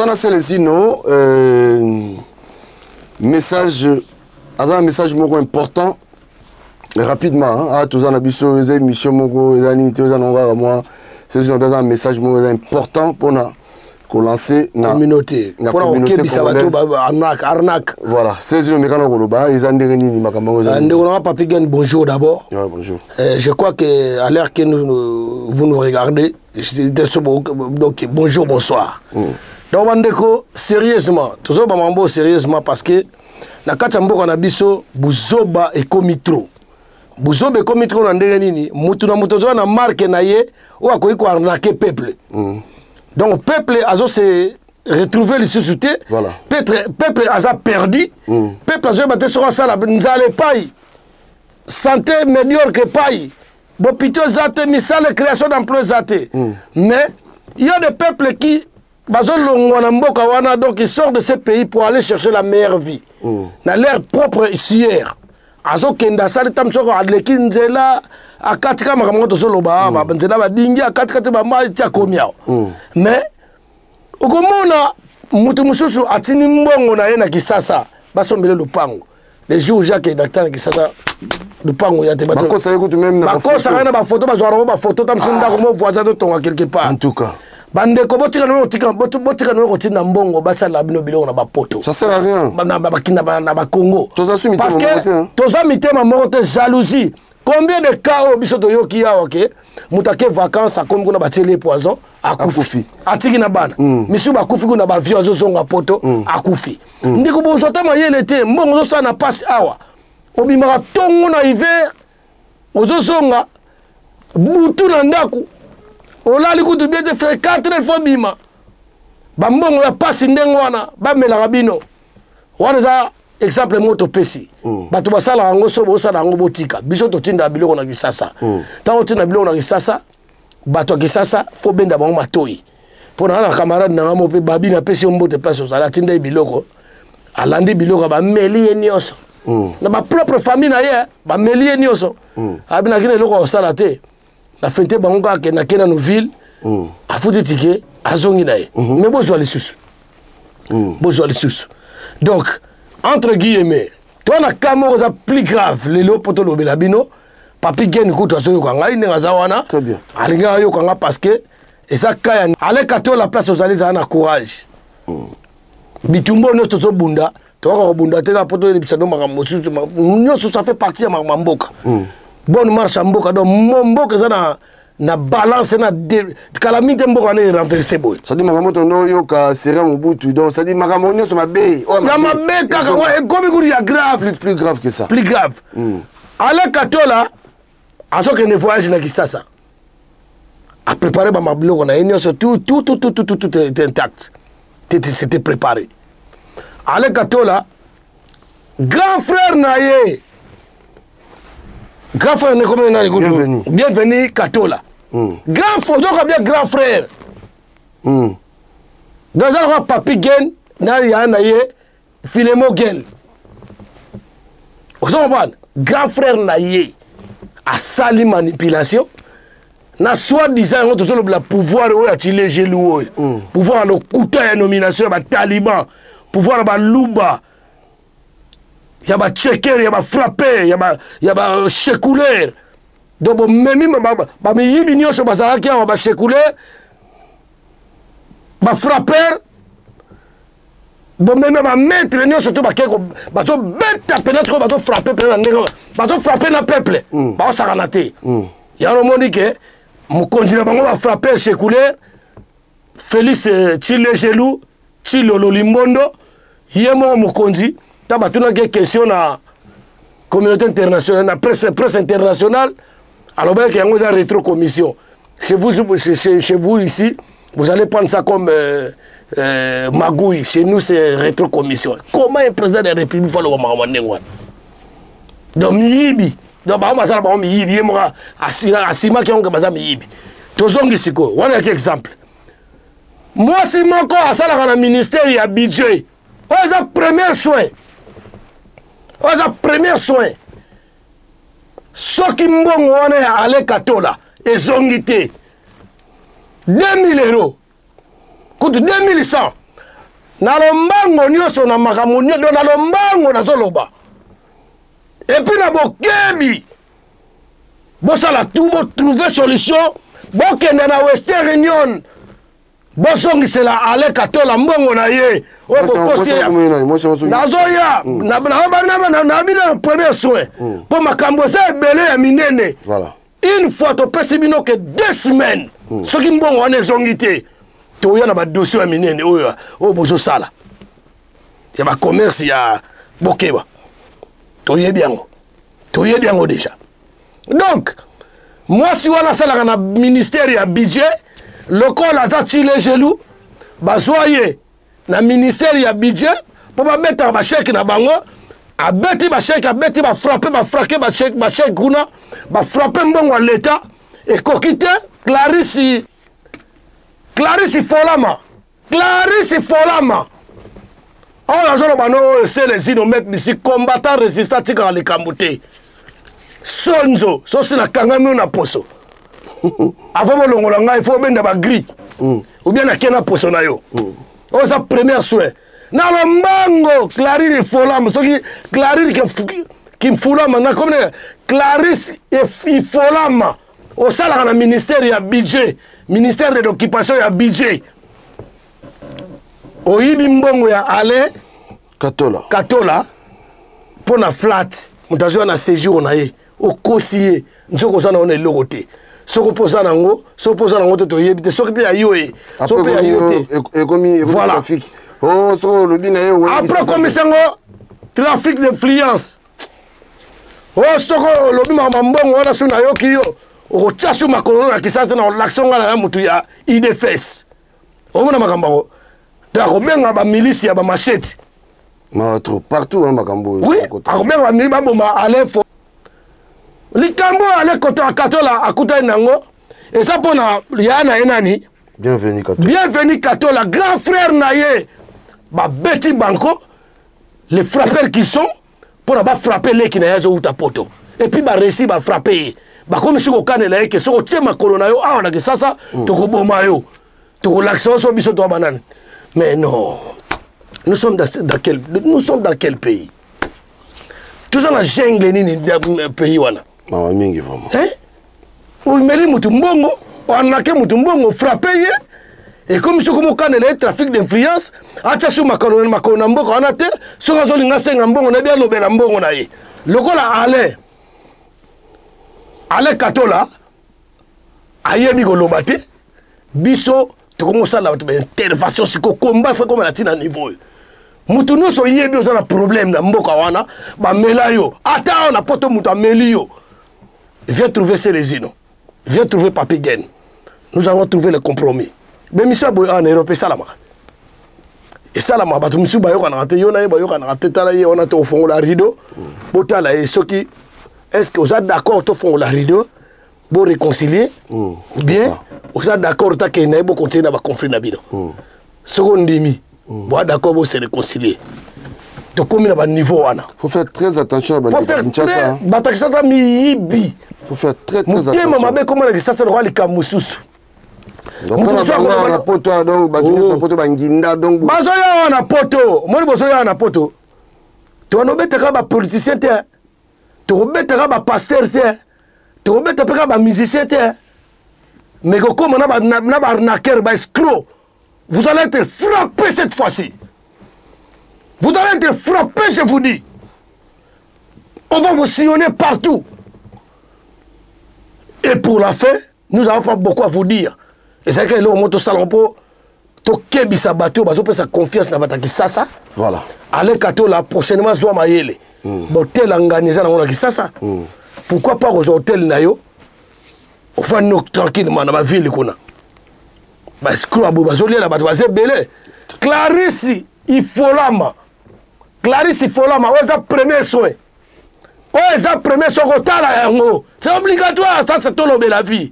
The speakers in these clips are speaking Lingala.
Toza na Celezino, message, aza na message moko important rapidement, hein. Ah, toza na biso eza émission moko eza nini te, eza nango kaka mwa Celezino aza na message moko eza important mpona kolancer na communauté, na mpona communauté kokebisa bato congolaise. Arnaque, arnaque. Voilà, Celezino, mekana koloba eza ndenge nini makambo yango eza nini? Ndeko nanga Papi Gen, bonjour d'abord. Ouais, bonjour. Je crois que à l'heure que vous nous regardez, donc bonjour, bonsoir. Donc bandeko, sérieusement, tozoba mambo sérieusement parce que na kati ya mboka na biso buzoba ekomi trop. Buzoba ekomi trop na ndenge nini? Mutu na mutu azoya na marque na ye oyo akoki koarnaquer peuple. Donc peuple azo se retrouver lisusu te. Peuple aza perdu. Peuple azoyeba te soki asala nzala epai, santé médiocre epai, bopito eza te, misala, création d'emploi eza te. Mais il y a des peuples qui bazolongwa na mboka wana, donc ils sortent de ce pays pour aller chercher la meilleure vie. Na leur propre sueur azokende, asali ta soko aleki nzela, akatika makambo ngo tozoloba, nzela badingi, akatika te bamai ti akomi awa. Mais okomona moto mosusu atindi mbongo na ye na Kisasa, basombele lupango. Le jour Jacques dakta na Kisasa, lupango ya te. Bakosa ye kutu même na bakosaka ye na bafoto, bazwaka nango bafoto ta mosusu, ndako mo voisin totonga quelque part. En tout cas. Bandeko, botika nano botika nano kotinda mbongo basalela bino biloko na bapoto. Ça sert à rien. Na bakongo. Toza su mitema Parce moko te, que hein. toza mitema moko te, jalousie. Combien de cas oyo biso toyoki awa ke moto ake vacance, akomi kuna, batieli ye poison, akufi. Akufi. Atiki na bana misusu, bakufi kuna bavio, azozonga poto, akufi. Ndeko, bozwa ta mayele te. Mbongo ozosala na pasi awa, obimaka ntongo na hiver, ozozonga butu na ndako, olali kutu bien te, fait 4 heures faut bima. Bambongo ya pasi ndenge wana bamelaka bino wana, eza exemple moko topesi. Bato basalaka yango, so bosala yango, botika. Biso totindaka biloko na Kisasa. Ntango otinda biloko na Kisasa, bato ya Kisasa faut benda bango matoi. Mpo na nga na camarade na nga mo mpe babi, napesi yo mbote place ozali, atinda ye biloko, alandi biloko, bameli ye nyonso. Na bapropre famille na ye bameli ye nyonso. Abi naki na eloko ya kosala te, na fente bango kaka, nake nano ville. Afuti ticket, azongi na ye. Mais bozwa lisusu, bozwa lisusu. Donc entre guillemets, to na cas moko eza plus grave lelo mpo tolobela bino. Papi Gen kutu azoyoka ngai ndenge aza wana. Très bien. Alingi ayoka nga parce que eza cas ya aleka to la place ozali, ezala na courage. Bitumba oyo nyonso tozobunda, tokoka kobunda te kaka mpo toyebisa no makambo mosusu nyonso, ça fait partie ya makambo ya mboka, bonne marche ya mboka. Donc mboka eza na balance na kala mingi te, mboka wana erenverse boye. C'est-à-dire makambo tondo oyoka Sera Mobutu, donc c'est-à-dire makambo nyonso mabe oyo. Ya mabe kaka oyo ekomi kutu ya grave. Plus grave que ça. Plus grave. Ale Katola azokende voyage na Kisasa, apréparé bamabiloko na ye nyonso, tout, tout, tout, tout, tout, tout, tout était intact. C'était préparé. Ale Katola, grand frère na ye, grand frère ne komi nani kutu? Bienvenu. Bienvenu Katola. Grand frère, ozoka bien, grand frère. Donc eza lokola Papi Gen na ya na ye Filemo Gen, ozo comprendre? Grand frère na ye asali manipulation na soi-disant yango tozolobela pouvoir oyo ya Tshilejelu oyo, pouvoir ya lokuta, ya nomination ya bataliban, pouvoir ya baluba, ya bacheker, ya bafrapper, ya bachecouleur. Donc bomemi bamiyibi nyonso bazalaki awa, bachecouleur, bafrapper, bomemi bamaître nyonso to bake bazobeta pena sikoyo, bazofrappe pena na ndenge bazofrappe na peuple, baosakana te. Yango omoni ke mokonzi na bango bafrapper, checouleur, Félix Tshilejelu Tshilolo Limbondo, ye moko mokonzi, ta batunaki question na communauté internationale, na presse internationale, alobaki yango eza rétro commission. Chez vous, chez vous ici, vous allez prendre ça comme magouille. Chez nous, c'est rétro commission. Comment un président de la République va loba makambo ndenge wana? Donc miyibi, donc bango basala bango miyibi, ye moko asimaki yango ke baza miyibi. Tozongi sikoyo wana yaki exemple. Mwasi moko asalaka na ministère ya budget, oyo eza premier soin, oyo eza premier soin. Soki mbongo wana ya Ale Katola ezongi te, 2000 euros, kutu 2100, Na lombango nyonso, na makambo nyonso, na lombango nazoloba, et puis na bokebi, bosala tout, botrouve solution, bokende na Western Union, bozongisela Ale Katola mbongo na ye oyo bokosi. Nazoya na bino na premier soin, mpo makambo eza ebele ya minene. Une fois topesi bino ke 2 semaines, soki mbongo wana ezongi te, toya na badossier ya minene oyo oyo bozosala ya bacommerce ya bokeba. Toyebi yango, toyebi yango déjà. Donc mwasi wana asalaka na ministère ya budget. Lokola aza Tshilejelu, bazwa ye na ministère ya budget mpo babetaka bachèque na bango. Abeti bachèque, abeti, bafrappe, bafrake bachèque kuna, bafrappe mbongo ya leta. Ekoki te. Clarisse, Clarisse Folama, Clarisse Folama oyo azoloba no oyo, Selezino, mec d'ici, combattant résistant, tikaka likambo te. Sonzo sosi nakangami oyo na poso, avant bolongola ngai, faut obenda bagri ou bien nake na poso na yo. Oyo eza première soin na lombango. Clarine Folama, soki Clarine Kimfulama na comme Clarisse Ifolama, osalaka na ministère ya budget, ministère de l'occupation ya budget, oyibi mbongo ya Alain Katola. Katola mpo na flat. Moto azwa na séjour na ye, okosi ye, nzoka oza na yo na eloko te. Soki mpo oza nango, soki mpo oza nango te, toyebi te. Soki mpe ya yo ye, soki mpe ya yo te. Ekomi Voilà. trafic. Oh, soki olobi na ye. Après okomisi yango trafic d'influence. O soki olobi makambo mbongo wana, soki nayoki yo, okotia su makolo na Kisasa na olakisa nga na ya motu ya UDPS. Omona makambo yango, donc akobenga bamilisi ya bamachete. Mawa trop partout, hein, makambo oyo. Oui, akobenga bamili baboma Alain Fo. Likambo oyo Ale Koto Akatola akutani nango eza mpona ya na ye nani? Bienvenu Katola. Bienvenu Katola, grand frère na ye. Babeti banko, les frappeurs qui sont mpona bafrappe leki na ye azowuta poto, et puis baréussi, bafrappe ye, bakomi soki kokanela ye ke soki otie makolo na yo awa na Kisasa, tokoboma yo, tokolakisa yo so biso toya banani. Mais non, nous sommes dans quel pays? Toza na jungle nini pays wana? Mawa mingi vraiment. Hein? Omeli mutu mbongo, oanake mutu mbongo, frappe ye, ekomi soki mokanela ye trafic d'influence. Atia su makolo makolo na mboka wana te. Soki azolinga asenga mbongo na ye, alobela mbongo na ye lokola Alain Katola ayebi koloba te. Biso tokomi kosala bato baintervention. Siko komba fe koma na ntina niveau oyo, moto nyonso oyebi oza na problème na mboka wana, bamela yo ata awa na poto, moto ameli yo, viens trouver Selezino, viens trouver Papi Gen, nous avons trouvé le compromis. Bémission boye awa na Europe esalamaka, esalamaka. Bato mosusu bayokanaka te, yo na ye bayokanaka te. Tala ye wana, tokofongola rideau, botala ye soki est ce que oza d'accord tofongola rideau bo réconcilier ou bien oza d'accord takende na ye, bocontinue na baconflit na bino. Soki ondimi, boa d'accord, bo se réconcilier. Tokomi na baniveau wana. Faut faire très attention na faut faire Kinshasa. Très bato ya Kisasa miyibi. Faut faire très très motema attention. Mabe ekoma na Kisasa lokola likambo mosusu. Moto na poto, donc bato nyonso poto banginda, donc bazoya wana poto, omoni, bozoya wana poto, towana obetaka bapoliticien te, tokobetaka bapasteur te, tokobeta mpe kaka bamusicien te, mais kokóma na baarnaqueur, baescroc, vous allez être frappé cette fois-ci. Vous allez être frappé, je vous dis. On va vous sillonner partout. Et pour la fin, nous n'avons pas beaucoup à vous dire. Ezalaki eloko moko tosala mpo tokebisa bato oyo bazopesa confiance na bato ya Kisasa. Voilà. Ale Katola, prochainement zwa mayele. Hotel angani eza nango na Kisasa. Pourquoi pas kozwa hotel na yo, ofandi no tranquillement na bavile kuna? Baescroc boye bazoliela bato, baza ebele. Clarisse Ifolama, Clarisse Ifolama, oyo eza premier soin, oyo eza premier soin, kotala yango, c'est obligatoire. Ça, c'est tolobela vie.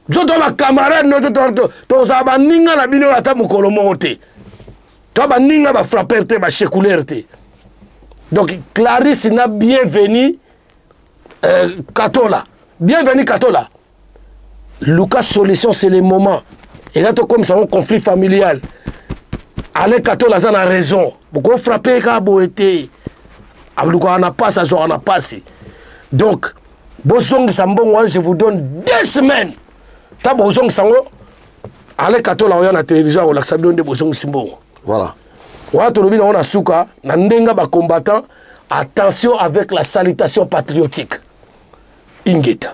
Biso to bacamarade no te, tozala baninga na bino ata mokolo moko te. To baninga bafrapper te, bachecouleur te. Donc Clarisse na Bienvenu Katola, Bienvenu Katola, luka solution, c'est le moment. Eza tokomisa yango conflit familial. Alain Katola aza na raison. Bokofrappe ye kaka boye te, alukaka na pasi, azwaka na pasi. Donc bozongisa mbongo wana, je vous donne 2 semaines. Ta bozongisa yango, Alain Katola oya na télévision, akolakisa bino nde bozongisi mbongo. Voilà. Wana tolobi nango na suka na ndenge bacombattant, attention avec la salutation patriotique. Ingeta.